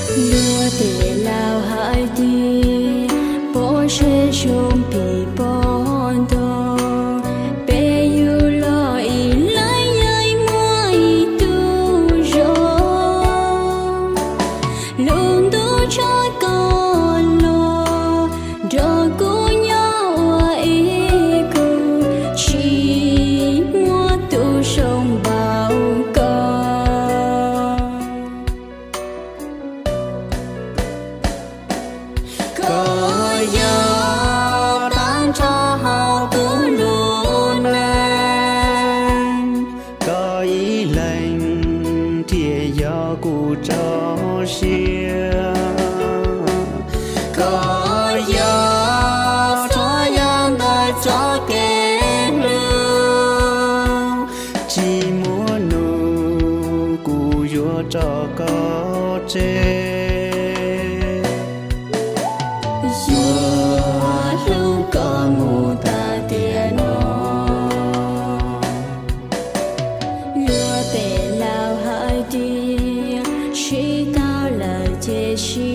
Luag tej laus hais tias pob zeb zoo pim pob ntoo, peb yug los ib leeg yeej muaj ib tug zoo. Lub ntuj tso koj los nrog kuv nyob ua ib khub, tsis muaj tus zoo npaum koj. Koj yog tag nrho hauv kuv lub neej, koj ib leeg thiaj yog kuv txoj sia. Koj yog txhua yam ntawm txoj kev hlub, tsis muaj nub kuv yuav tso koj tseg. Yuav hlub koj mus tas tiam no. Luag tej laus hais tias sib tau lawm ces sib